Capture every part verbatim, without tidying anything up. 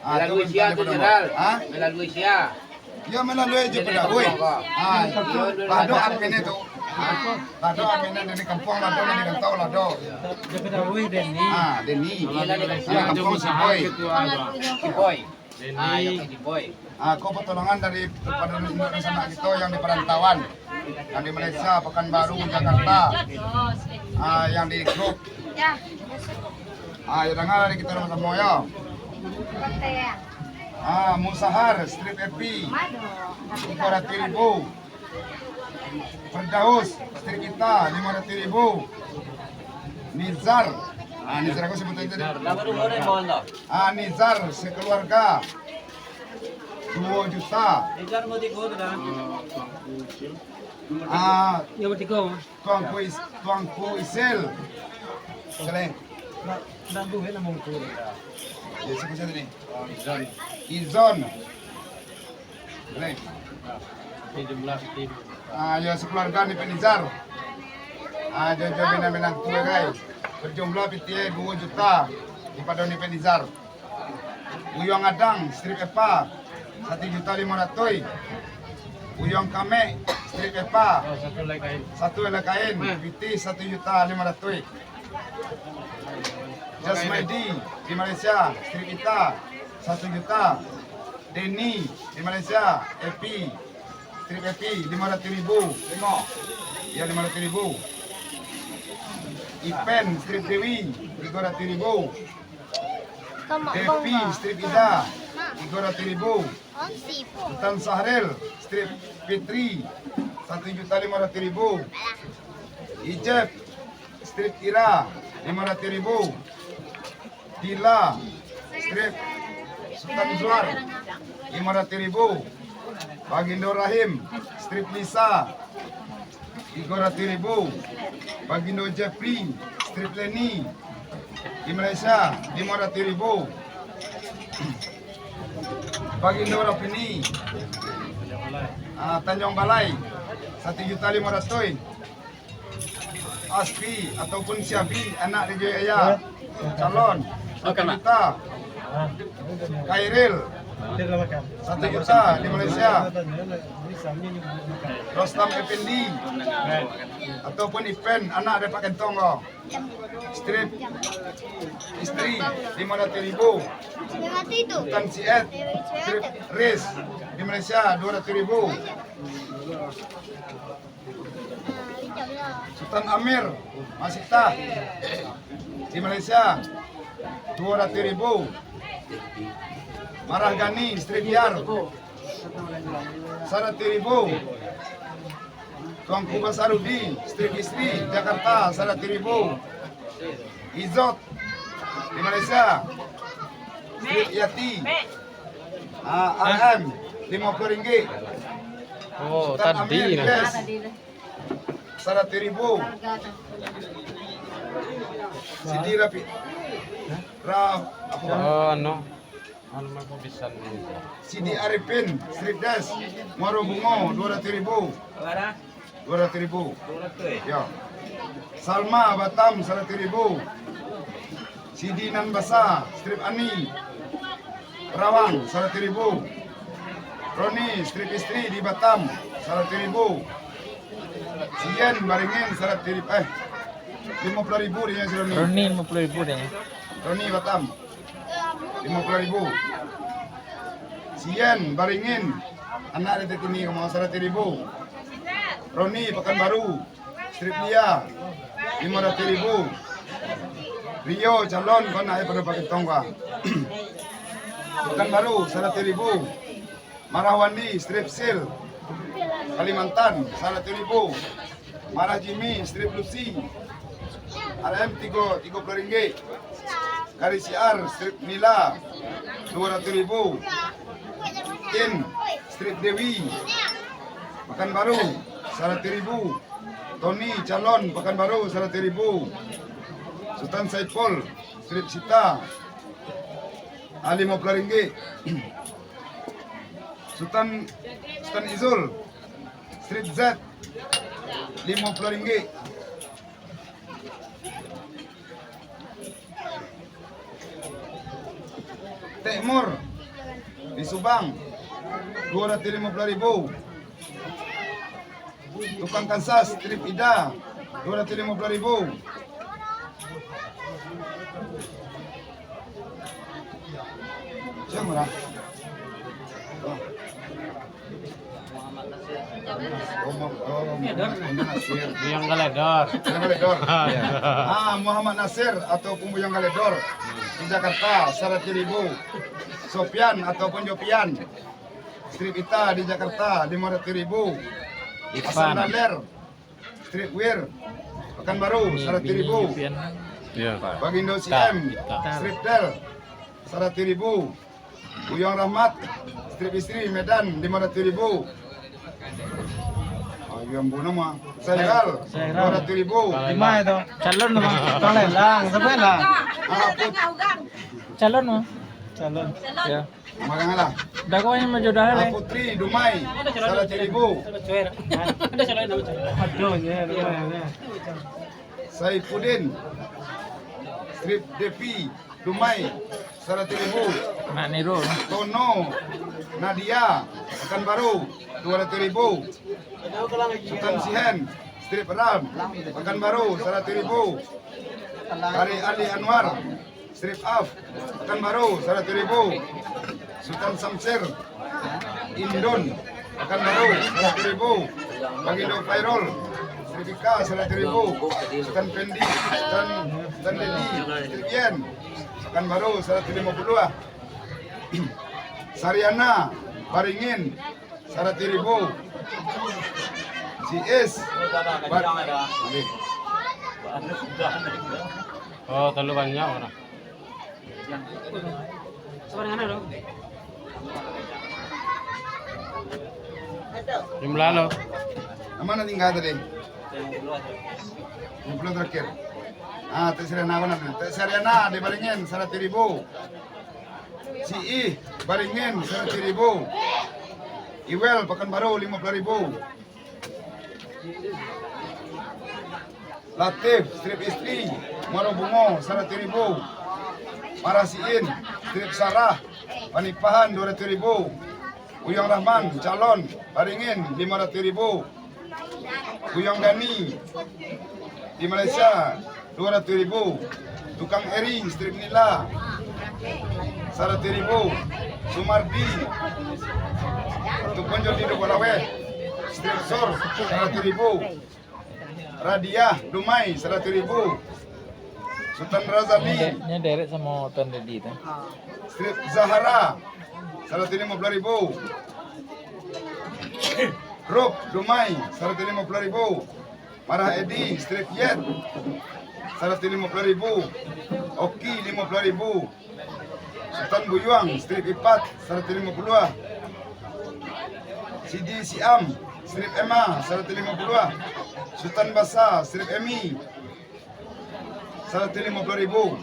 Ah, Melalui tu sia tu, Jenderal? Ha? Melalui sia? Yo, melalui je Jadi, Pedawai. Bangka. Ah, Iyo, Lado Lado. Admin itu. Ah, Lado admin dari kampung Lado, dari rantau Lado. Dia Pedawai, Denny. Ah, Denny. Iya, dari Dari kampung Siboi. Siboi. Ah, yo, Siboi. Ah, ko pertolongan dari kepada induk dan sanak kito yang di perantauan. Yang di Malaysia, Pekanbaru, Jakarta. Ah, yang di grup. Ah, yo, danga dari kito samo-samo, yo. Ah, Musahar, strip Epi, tigo ratuih ribu. Firdaus, strip Ita, limo ratuih ribu. Nizar, ah, Nizar, aku sebut tadi. Ah, Nizar, sekeluarga, duo juta. Ah, Yang ketiga, Mas. Tuanku Is-, Tuanku Isil. Seleng. Nak, nak duit nak mungkur. Ya, siapa saja ni? Oh, Izon. Izon. Seleng. Ini jumlah tim. Ah, ya, sekeluarga ni Pak Nizar. Ah, jojo bina minantu, guys. Berjumlah pitih duo juta di Padang ni Pak Nizar. Uyuang Adang, strip Epa, satu juta limo ratuih. Uyuang Kamek, strip Epa, Oh, satu helai kain. Satu helai kain, Hmm. pitih satu juta limo ratuih. Jasmaidi di Malaysia, strip Ita, satu juta. Denny di Malaysia, Epi, strip Epi, limo ratuih ribu. Limo. Ya, limo ratuih ribu. Ipen, strip Dewi, tigo ratuih ribu. Devi, strip Ida, tigo ratuih ribu. Sultan Sahril, strip Fitri, satu juta limo ratuih ribu. Ijep, strip Ira, limo ratuih ribu. Dila, strip Sultan Zuar, limo ratuih ribu. Bagindo Rahim, strip Lisa, tigo ratuih ribu. Bagindo Jeffrey, strip Leni, di Malaysia, limo ratuih ribu. Bagindo Rafini, ah, Tanjung Balai, satu juta limo ratuih. Aspi ataupun Siabi, anak dari Jaya Raya, calon, satu juta. Kairil, satu juta di Malaysia. Rostam Effendi ataupun Ipen, anak dari Pak Kentong ko. Strip istri, limo ratuih ribu. Sultan Siet, strip Riz, di Malaysia, duo ratuih ribu. Sultan Amir, Masita, di Malaysia, duo ratuih ribu. Marah Gani, strip Yar, saratuih ribu. Tuanku Basarudi, strip istri, Jakarta, saratuih ribu. Izot, di Malaysia, strip Yati, ah, R M, limo puluah ringgit. Oh, Sultan tadi Amir, nah. Best. Saratuih ribu. Sidi Rapi. Ra-, apa? Oh, no. Anu mah kok bisa ni. Sidi Arifin, strip Des, Muaro Bungo, duo ratuih ribu. Duo ratuih ribu. Yo. Salma Batam, saratuih ribu. Sidi Nan Basa, strip Ani, Rawang, saratuih ribu. Roni, strip istri di Batam, saratuih ribu. Sien Baringin, saratuih ribu, eh, limo puluah ribu dia, si Roni. Roni limo puluah ribu dia. Roni Batam, limo puluah ribu. Sien Baringin, anak dari Tetini, kama, saratuih ribu. Roni Pekanbaru, strip Lia, limo ratuih ribu. Rio calon, ko anak dari Pak Kentong ko. Pekanbaru, saratuih ribu. Marah Wandi, strip Sil, Kalimantan, saratuih ribu. Marah Jimmy, strip Lucy, R M tigo, tigo puluah ringgit. Garis C R, strip Nila, duo ratuih ribu. In, strip Dewi, Pekanbaru, saratuih ribu. Tony, calon, Pekanbaru, saratuih ribu. Sultan Saipul, strip Sita, ah, limo puluah ringgit. Sultan, Sultan Izul, strip Z, limo puluah ringgit. Tek Mur, Di Subang, duo ratuih limo puluah ribu. Tukang kansas, strip Ida, duo ratuih limo puluah ribu. Siapa lah? Oh, Mu-, oh, Muhammad Nasir. Buyuang Galedor. Buyuang Galedor. Ah, Muhammad Nasir ataupun Buyuang Galedor di Jakarta, saratuih ribu. Sopian ataupun Jopian, strip Ita di Jakarta, limo ratuih ribu. Hasan Daler, strip Wir, Pekanbaru, saratuih ribu. Bagindo C M, strip Del, saratuih ribu. Buyuang Rahmat, strip Istri, Medan, limo ratuih ribu. Ayam bunuh mah. Sairal, duo ratuih ribu. Calon mah. Calon lah. Siapa lah? Ah, Put-, calon mah. Calon. Ya. Magang lah. Dah kau yang menjodoh lah. Ah, Putri Dumai, saratuih ribu. Aduh, ya, lumayan, ya. Saipudin, strip Depi, Dumai, saratuih ribu. Nak niru. Tono, Nadia, Pekanbaru, duo ratuih ribu. Sutan Sihen, strip Ram, Pekanbaru, saratuih ribu. Ari Ali Anwar, strip Af, Pekanbaru, saratuih ribu. Sutan Samsir, Indon, Pekanbaru, saratuih ribu. Bagindo Fairol, strip Ika, saratuih ribu. Sutan Pendi, Sutan, Sutan Dedi, strip Yen, Pekanbaru, saratuih limo puluah. Sariana, Baringin, saratuih ribu. Si Is, Bar-, Oh, talalu banyak urang. Jumlah lo. Nan ma nan tingga tadi? Limo puluah terakhir. Ah, Tek Sariana, Tek Sariana di Baringin, saratuih ribu. Si Ih, Baringin, saratuih ribu. Iwel, Pekanbaru, limo puluah ribu. Latif, strip Istri, Muaro Bungo, saratuih ribu. Marasiin, strip Sarah, Panipahan, duo ratuih ribu. Buyuang Rahman, Calon, Baringin, limo ratuih ribu. Buyuang Dani, di Malaysia, duo ratuih ribu. Tukang Eri, strip Nila, saratuih ribu. Sumardi, Tukang Jodi Duo Buah Laweh, strip Sor, saratuih ribu. Radiah, Dumai, saratuih ribu. Sutan Razali, Nyo de-, nyo derek samo Tan Dedi tu. Strip Zahara, saratuih limo puluah ribu. Rob, Dumai, saratuih limo puluah ribu. Marah Edi, strip Yet, saratuih limo puluah ribu. Oki, limo puluah ribu. Sutan Buyuang, strip Ipat, saratuih limo puluah. Sidi Siam, strip Emma, saratuih limo puluah. Sutan Basa, strip Emi, saratuih limo puluah ribu.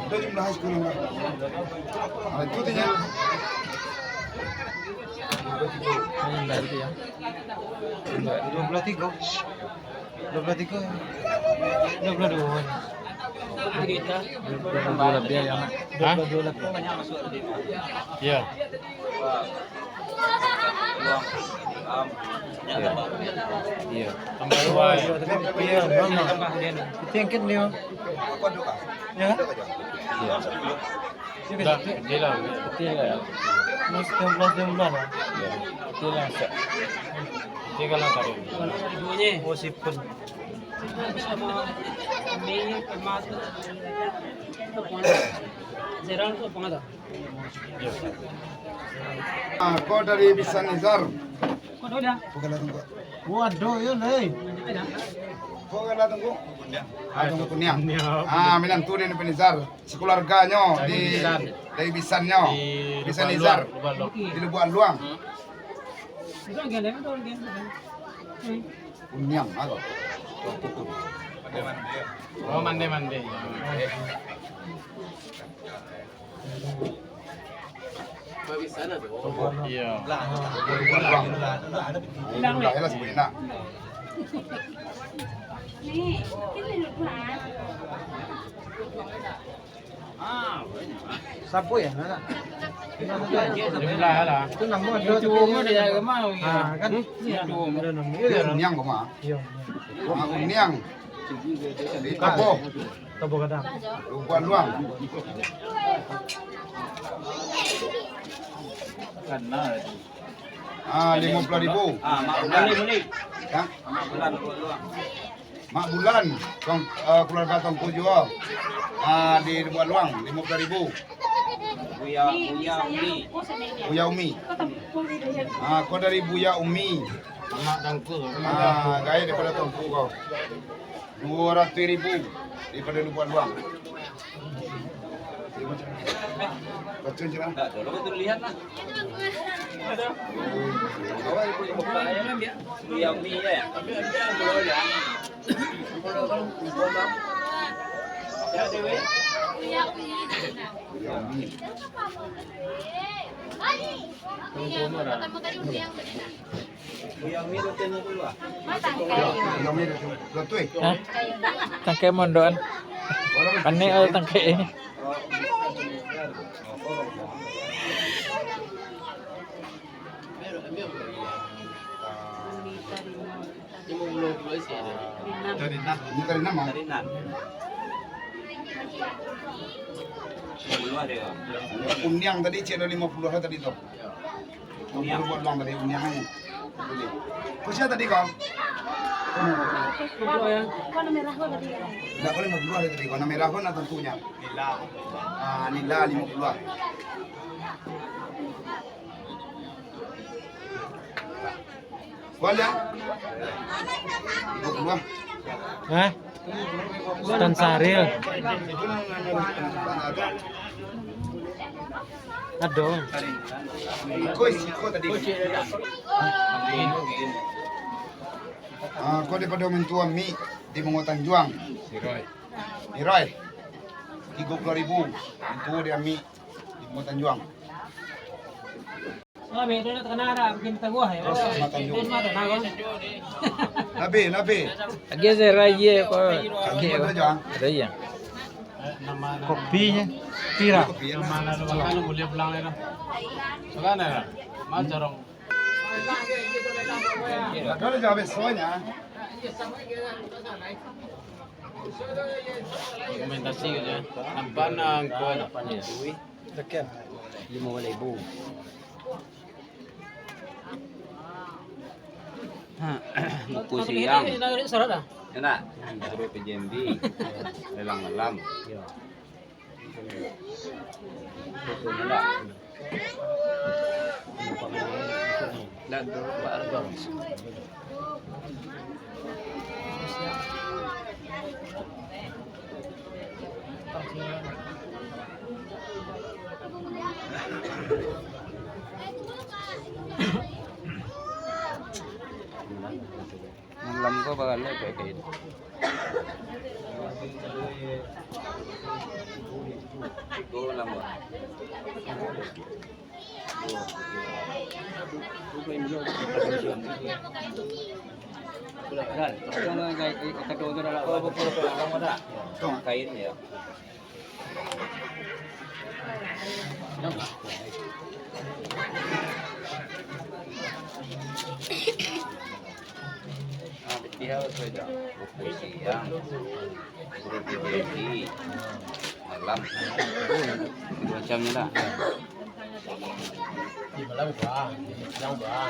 Itu jumlah high school, Pak. Nah, itu dia. Duo puluah tigo. Duo puluah tigo. Duo puluah duo. Duo puluah duo labiah, yo, Mak. Hah? Duo puluah duo labiah. Iyo. Iyo. Tambah duo, yo. Iyo, Mak. Itu yang kan dia. Yo, kan? Iyo. Dah, kecil lah. Kecil lah. Mas, enam belas, enam belas lah. Iyo. Kecil lah, Sak. Kecil kan lah, Sak. Oh, sipun. Ah, ko dari Bisan Nizar. Pukul lah tunggu. Waduh, yo, lei. Pukul lah tunggu. Ah, tunggu kuniang. Ah, minantu dari Bisan Nizar. Sakaluarganyo di, dari Bisannyo. Di Bisan Nizar. Di Lubuak Aluang. Kuniang, aduh. Oh, mande-mande. Iyo. Sapu yo, nah? Di belah lah. Itu namo ado tu. Itu umur dia agama. Ah, kan? Itu umur. Ado namo. Dia uniang ko mah. Iyo. Ah, uniang. Di Toboh. Toboh Gadang. Lubuak Luang. Ah, limo puluah ribu. Ah, Mak Bulan. Hah? Mak Bulan, Lubuak Luang. Mak Bulan, tuang, eh, keluarga Tuangku juo. Ah, di Lubuak Luang, limo puluah ribu. Buya, Buya Umi. Buya Umi. Ah, ko dari Buya Umi. Amak Tuangku. Ah, gaek daripado Tuangku ko. Duo ratuih ribu daripado Lubuak Luang. Baco je lah. Ndak, dulu tu lihat lah. Buya Umi, ya. Hah? Tangkai mondokan. Panek lah tangkai. Ini tadi enam, ah. Uniang tadi, cek ado limo puluah tadi tu. Limo puluah tadi uniang ni. Ko sia tadi, Kong? Ko limo puluah tadi. Ndak, ko limo puluah tadi, Kong. Warna merah ko nan tantunyo. Nila. Ah, nila limo puluah. Hah? Sultan Syahril. Ado. Ah, ko daripado mintuo Mik di Bungo Tanjuang. Iroi. Tigo puluah ribu. Mintuo di Mik di Bungo Tanjuang. Labiah, labiah. Lagi ado raya ko. Lagi ado raya. Kopinyo piro? Kopinyo. Ado aja habis semuanya. Dokumentasi gitu ya. Nampak nang ko. Dekat. Lima belas ribu. Ha, buku siang. Surat dah? Ya nak? Suruh P J M D. Lelang malam. Betul tak? Dah tu, Pak Argo. Malam ko bagalo kayak, kayak itu. Itu malam ko. Kain ya. Ah, piti harus beda. Buku siang, guru P J J, malam. Macamnya lah. Di malam ubah, di siang ubah.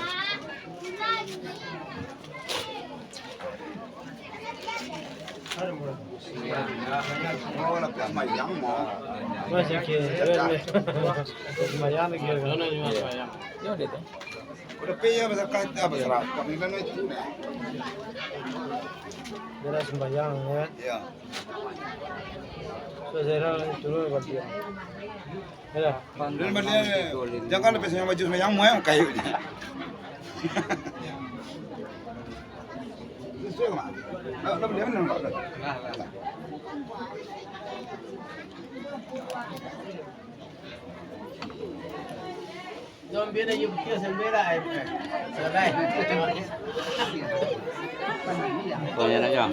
Masih kira, sembahyang lagi. Udah pi ya, basakah, ah, basakah. Kami kan itu. Dia dah sembahyang, ya. Ya. So, saya dah turun, berarti. Alah. Dan baliak, jangan lepas yang baju sembahyang, muai kayu ni. Sesuai, Mak. Nak, nak beli mana, Mak? Zombie na yukia sembera, eh. Salah. Banyak nak, Jang?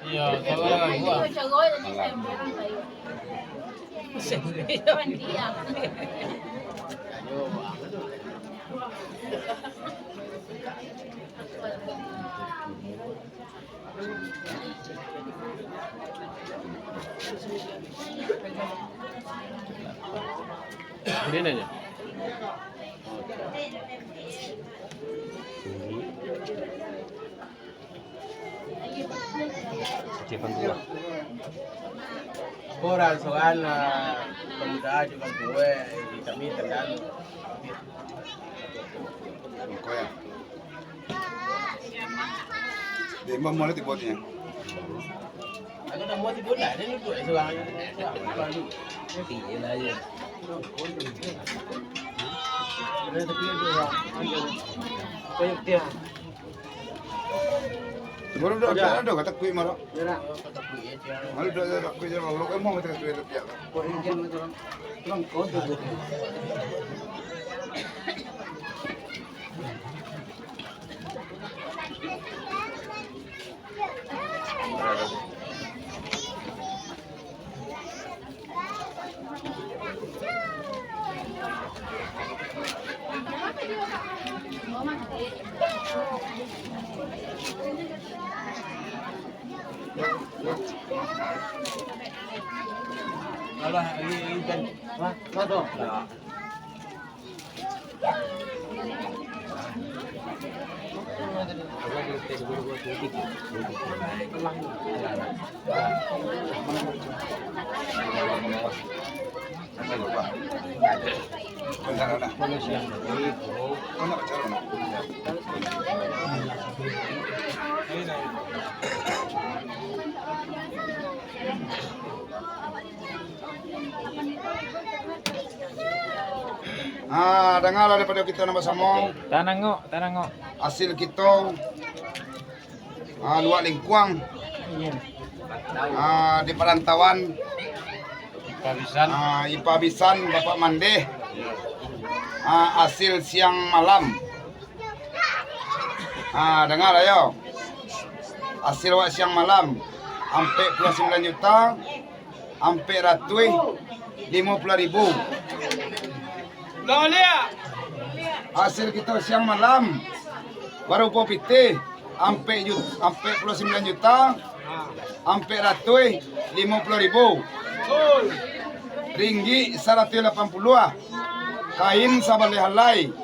Iya, salah. Ini nanya. Kurang soal, ah, pemuda juga gue di kami tendang. Bangko ya. Di imam mana tiba ni? Aku dah buat tiba dah, dia duduk di sebelah. Iya lah, iya. Ada tapi dia. Kayak dia. Baru dah ada, ada kata kuih marah. Malu dah ada kuih je, lalu emoh kata kuih tu. Alah, ini, ini kan. Hah? Satu. Ah, dangalah daripado kito nan basamo. Tanangok, tanangok. Asil kito, ah, luak lingkuang. Ah, di parantauan. Ipa Bisan. Ah, Ipa Bisan, Bapak Mandeh. Ah, asil siang malam. Ah, dangalah yo. Asil awak siang malam, ampek puluah sambilan juta, ampek ratuih limo puluah ribu. Ulang baliak. Asil kito siang malam, barupo pitih, ampek ju-, ampek puluah sambilan juta, ampek ratuih limo puluah ribu. Ringgik saratuih lapan puluah. Kain sabaleh alai,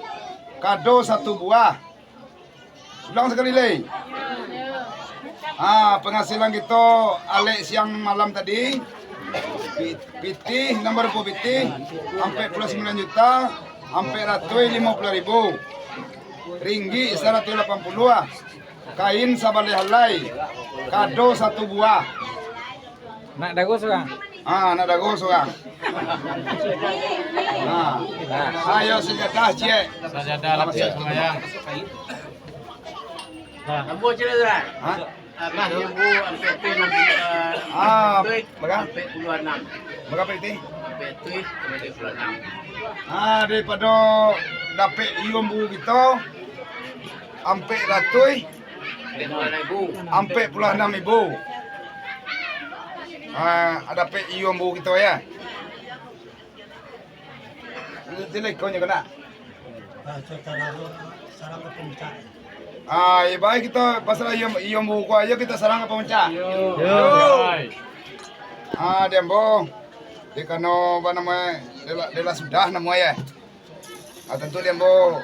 kado satu buah. Ulang sakali lai. Ha, pangasilan kito alek siang malam tadi, pi-, pitih, nan barupo pitih, ampek puluah sambilan juta, ampek ratuih limo puluah ribu. Ringgik saratuih lapan puluah. Kain sabaleh alai, kado satu buah. Nak dago surang? Ah, nak dago surang. Ah. Ayo sajadah, ciek. Sajadah lapiak sumbayang. Ambo ciek, Ustaz. Ha? Abah Jambu, ampek tuih, ah, ampek tuih, bara? Ampek puluah anam. Bara pitih? Ampek tuih, ampek puluah anam. Ah, daripado dapek iyo ambo kito, ampek ratuih, ampek puluah anam ribu. Ah, dapek iyo ambo kito, ya. Itu lah ikonyo kena. Ah, iyo, baik, kito pasal iyo, iyo ambo ko, ayo kito sarang ka puncak. Yo. Ah, di ambo, di kano, apo namo, dek lah, dek lah sudah namo, ya. Ah, tantu di ambo,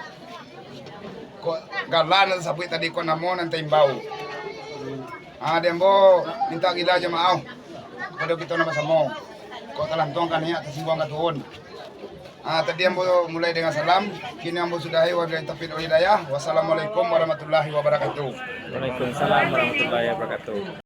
kok gala nan tasabuik tadi, kok namo nan taimbau. Ah, di ambo mintak gila jo maoh kapado kito nan basamo. Kok talantuang ka naiak, tasingguang ka turun. Ah, tadi ambo mulai dengan salam, kini ambo sudahi, wabillahi taufiq wal hidayah. Wassalamualaikum warahmatullahi wabarakatuh. Waalaikumsalam warahmatullahi wabarakatuh.